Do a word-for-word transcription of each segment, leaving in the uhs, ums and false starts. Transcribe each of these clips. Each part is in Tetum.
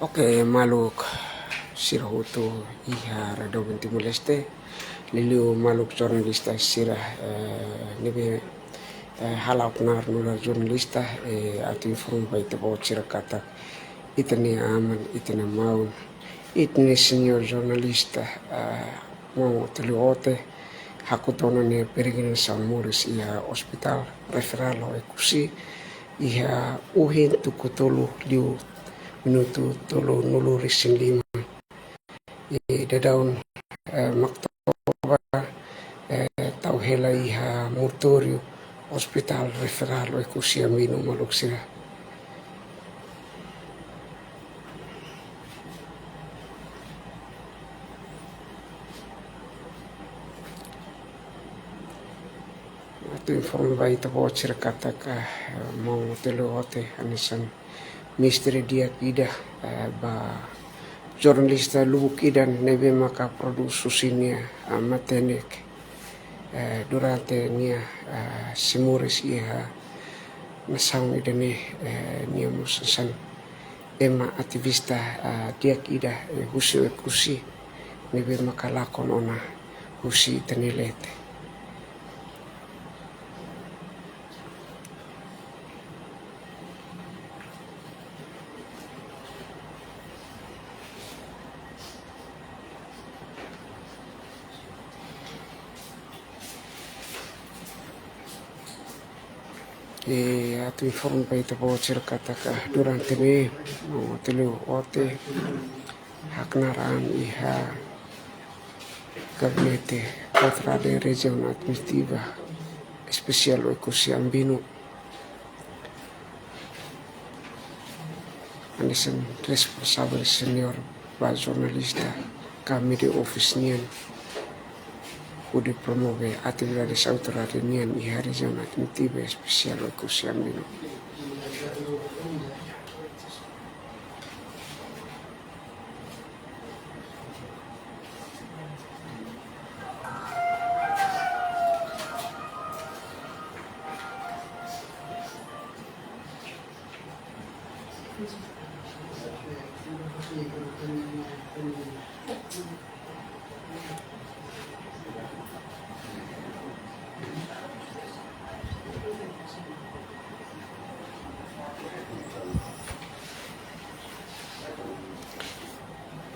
Oke, maluk sira hotu iha Redaben Timor-Leste, liuliu maluk jornalista sira, eh, ne'ebé, eh, hala'o knaar nu'udar jornalista, eh, atu informa ba ita-boot sira katak ita-nia aman, ita-nia maun, ita-nia señór jornalista, eh, maun Otélio Ote, hakfodak ona nia peregrinasaun moris iha Hospital Referral Oekusi, iha ohin tuku tolu liu minutu tolunulu-resin-lima. I daudaun, eh, mak toba, eh, tau hela iha mortuáriu Hospital Referral Oekusi Ambinu, maluk sira. Atu informa ba ita-boot sira katak, eh, maun Otélio Ote hanesan mestre di'ak ida, eh, ba jornalista lubuk ida ne'ebé maka prodús husi nia, eh, matenek, eh, durante nia, eh, sei moris iha nasaun ida-ne'e, eh, nia mós hanesan ema ativista, eh, di'ak ida, eh, husi Oekusi ne'ebé maka lakon ona husi ita-nia leten. I atu informa ba ita-boot sira katak durante ne'e, maun Otélio Ote haknaar an iha Gabinete Autoridade Rejiaun Administrativa Espesiál Oekusi Ambinu, hanesan responsavel señór ba jornalista ka media office nian, hodi promove atividades autoridade nian iha Rejiaun Administrativa Espesiál Oekusi Ambinu.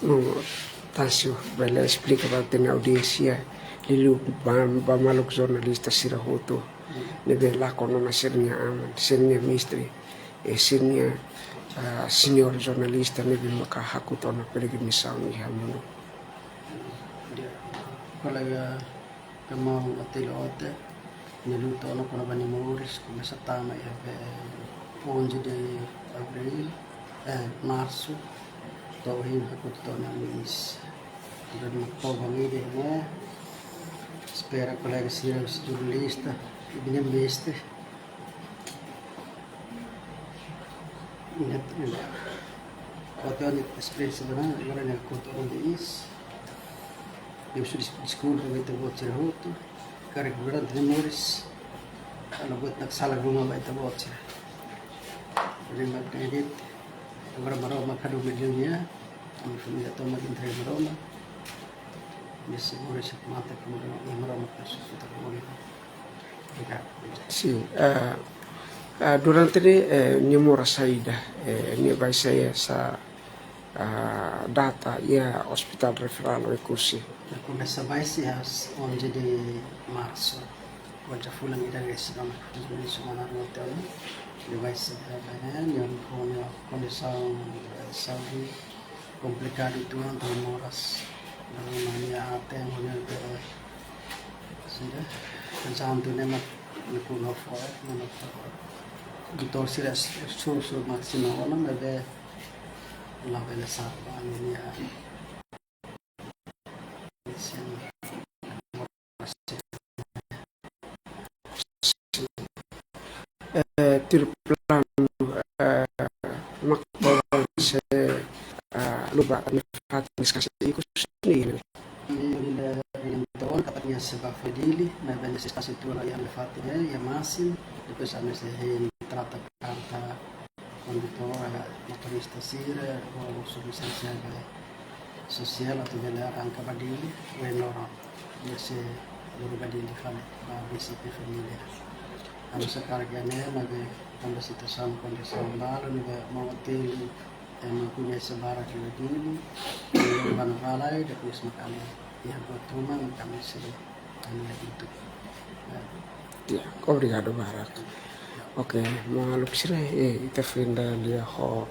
Maun Tásio, bele esplika ba ita-nia audiénsia, liuliu ba, ba maluk jornalista sira hotu ne'ebé lakon ona sira-nia aman, sira-nia mestre, eh, sira-nia, ah, señór jornalista ne'ebé maka hakfodak ona peregrinasaun iha mundu. Kolega, maun Otélio Ote, nia lutu ona kona-ba nia moris komesa tama iha be onze de abril, eh, marsu, to'o ohin hakfodak ona nia iis. Jadi mak toba ida-ne'e, espera kolega sira jornalista, ita-nia mestre, ingat, ingat. Koto ni esperiénsia dona, agora nia hakfodak ona nia iis. Nia husu des-, deskulpa ba ita-boot sira hotu. Karik durante nia moris, halo buat ida sala ruma ba ita-boot sira. Jadi mak edit, agora Maromak hadomi nia, ami família tomak entrega Maromak. Nia sei moris mate kona-ba Maromak, Maromak sei sustentu kona-ba nia. Sin, eh, eh, durante ne'e, eh, nia moras saida, eh, nia baibain sá, eh, data iha Hospital Referral Oekusi? Komesa baibain iha onze de marsu. Ohin fulan ida resin ona, semana rua tiha ona. Nia baibain iha, eh, nia ho nia kondisaun, eh, saúde komplikadu uitoan, entaun moras. Entaun nia aten ho nia be, sida, jantu ne'e mak nakonu fó, eh, nakonu fó. Doutór sira s-, su, su másimu ona, maibé labele salva nia. Eh, tuir planu, eh, mak bele, eh, lubuk nia fatin ne'e kasi ikus ni. Entaun, katak nia sei bá fali Dili, maibé nia sei kasi tuur iha nia fatin, eh, iha Masin, depois ami sei hein trata karta Kondutór, eh, motorista sira, ho servisu sosiál, eh, sosiál atu bele arranka ba Dili, weno ro, bele lori ba Dili fali, ba B C P família. Ami sakarak iha ne'e, maibé tanba situasaun kondisaun balu, ne'ebé maun Otélio, eh, ema koñese barak iha Dili, eh, bá ona bá lai, depois mak ami iha buat ruma, ami sei, ami iha itu. Eh. Ya, obrigadu barak. Oke, maluk sira, eh, ita fenda lia ho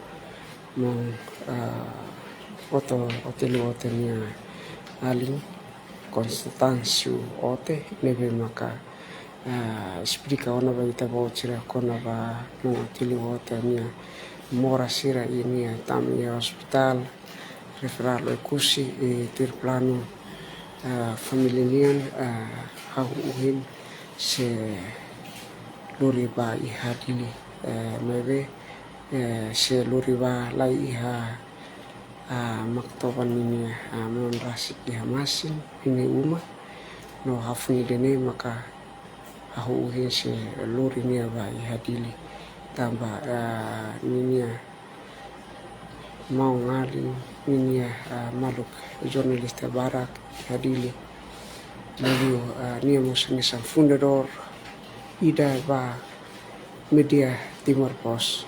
maun, ah, Oto, Otélio Ote nia alin, Konstáncio Ote, ne'ebé maka, ah, esplika ona ba ita-boot sira kona-ba maun Otélio Ote nia moras sira i nia tama iha ospitál referál Oekusi, i tuir planu, ah, família nian, ah, hahú ohin sei lori bá iha Dili, eh, maibé, eh, sei lori bá lai iha, ah, Maktoban ninia, ah, maun rasik iha Masin ninia uma, no hafoin ida-ne'e maka hahú ohin sei lori nia bá iha Dili. Tanba, ah, ninia maun-alin ninia, ah, maluk jornalista barak iha Dili. Liuliu, ah, nia mós hanesan fundadór ida ba Mídia Timor Post.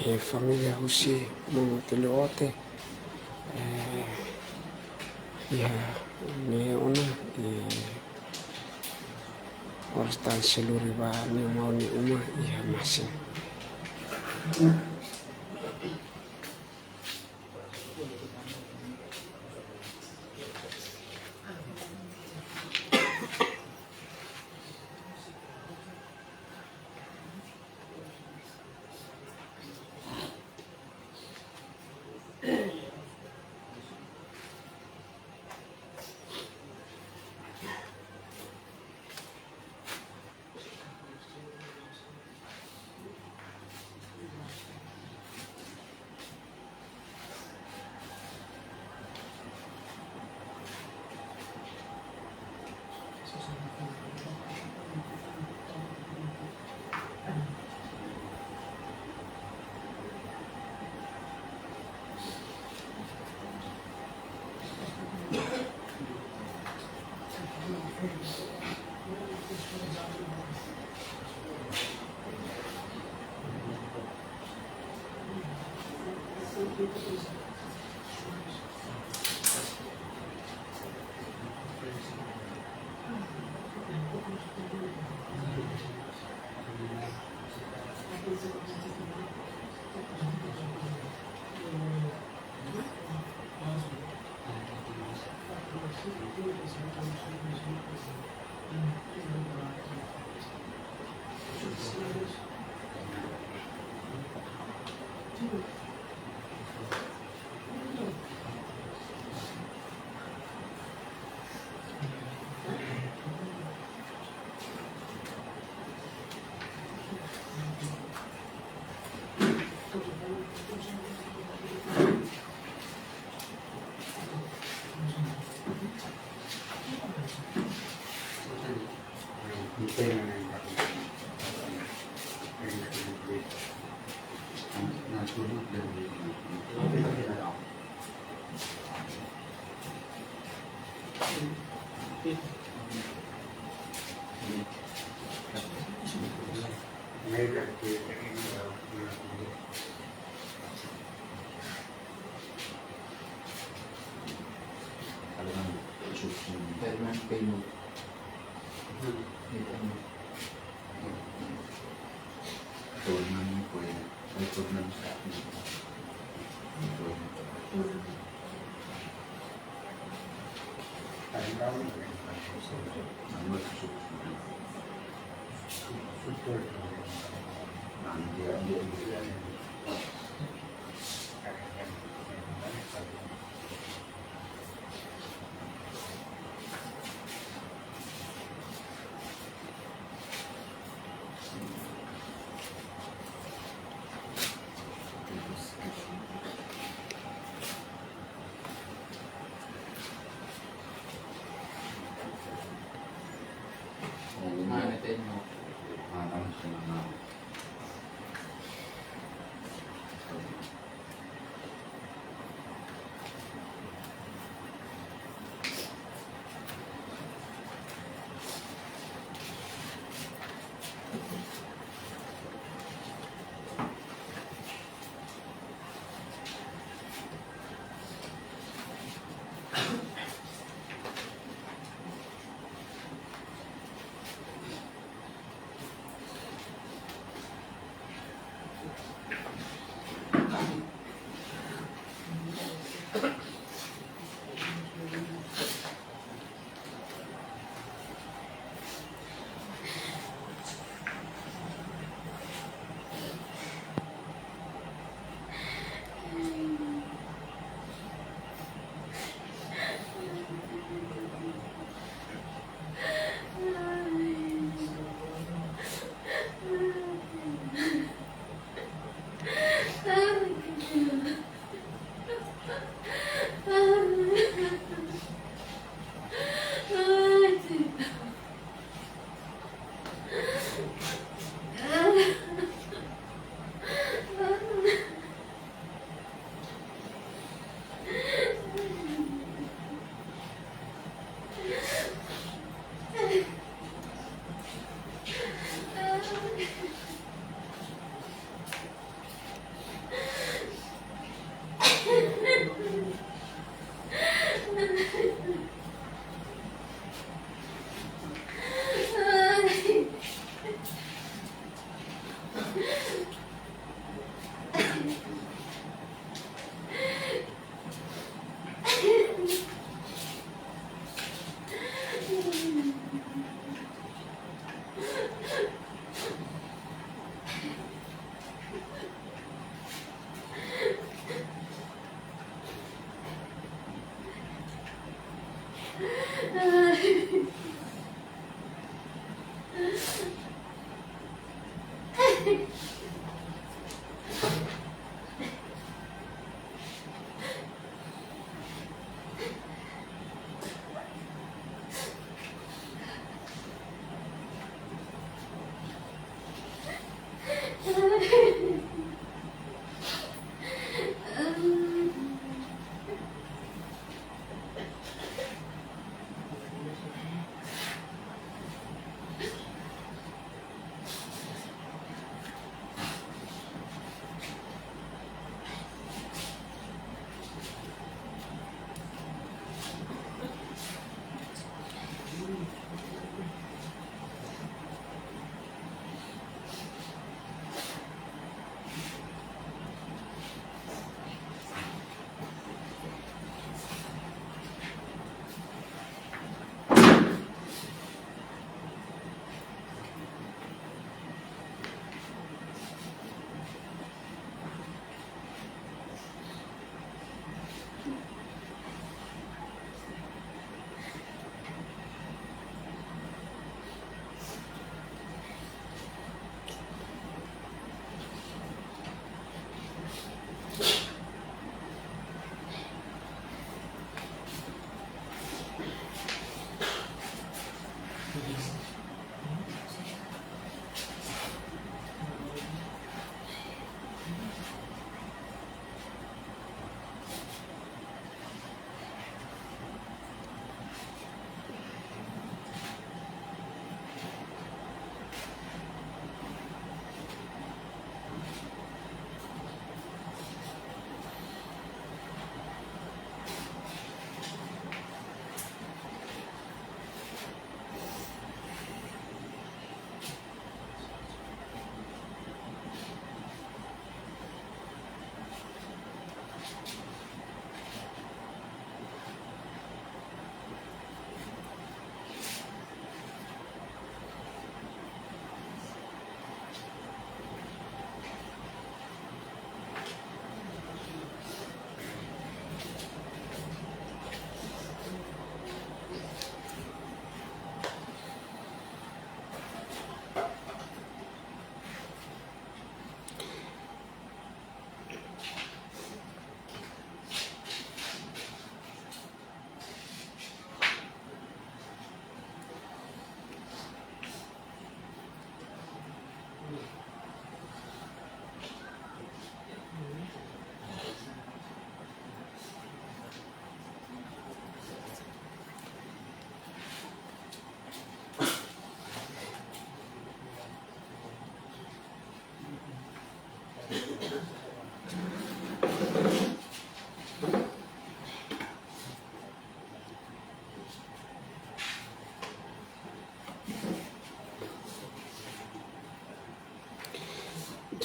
Eh, família husi maun Otélio Ote, eh, iha ne'e ona, eh, oras tan sei lori bá nia maun nia uma iha Masin.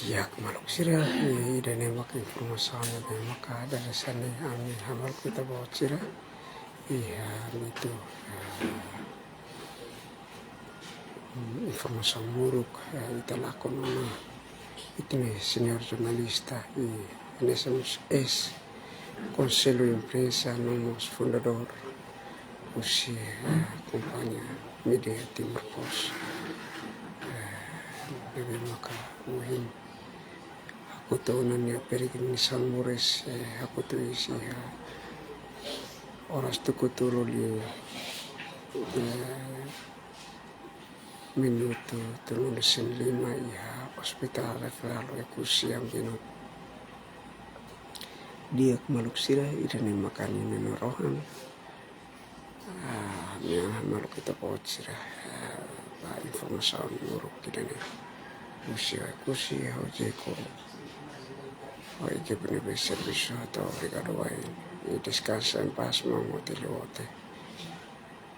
Di'ak maluk sira, ida-ne'e maka informasaun ne'ebé maka dala sani ami hamaluk ita-boot sira. Iha amitu, eh, informasaun muruk, eh, ita lakon ona ita-nia senior jornalista i hanesan mós eis konsellu imprensa no mós fundadór husi, eh, kompañia Media Timor Post. Eh, ne'ebé maka ohin hakotu ona nia peregrinasaun moris, eh, hakotu iha oras tuku tolu liu, eh, minutu tolunulu-resin-lima iha Hospital Referral Oekusi Ambeno. Di'ak maluk sira, ida-ne'e maka ami-nia rohan. Ah, ami hamaluk ita-boot sira, ah, ba informasaun muruk ida-ne'e. Husi Oekusi, ha'u jeko, ha'u jeko ne'ebé servisu, hato'o obrigadu wa'in. I deskansa em paz, maun Otélio Ote.